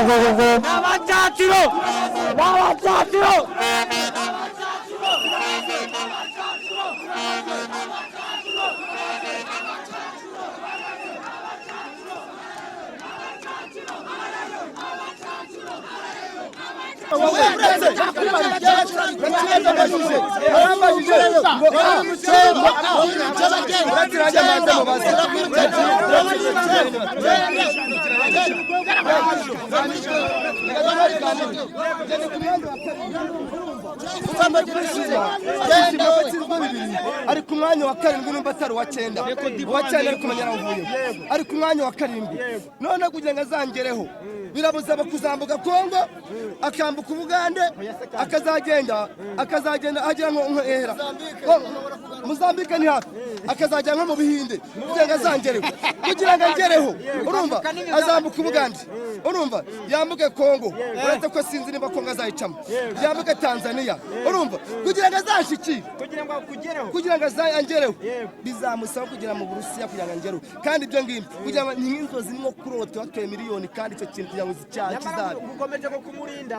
go go go. N'abacancuro, n'abacancuro. Ari ku mwanya wa karindwi, numva atari uwa cyenda, uwa cyenda ari kumenya arawuvuyeho, ari ku mwanya wa karindwi. None kugira ngo azangereho birabusaba kuzambuka Kongo, akambuka Ubugande, akazagenda agera nko hera Mozambique, ni hafi, akazajya nko mu Bihinde kugira ngo azangereho. Kugira ngo angereho, urumva, azambuka Ubugande, urumva, yambuke Kongo, uretse ko sinzi niba Kongo azayicamo, yambuke Tanzania, urumva, kugira ngo azanshikire. Kugira ngo akugereho. Kugira ngo angereho bizamusaba kugera mu Burusiya kugira ngo angereho. Kandi ibyo ngibyo kugira ngo ni nk'inzozi, nko kurota watoye miliyoni, kandi icyo kintu kugira ngo Nyamara kizabe ukomeje ko kumurinda.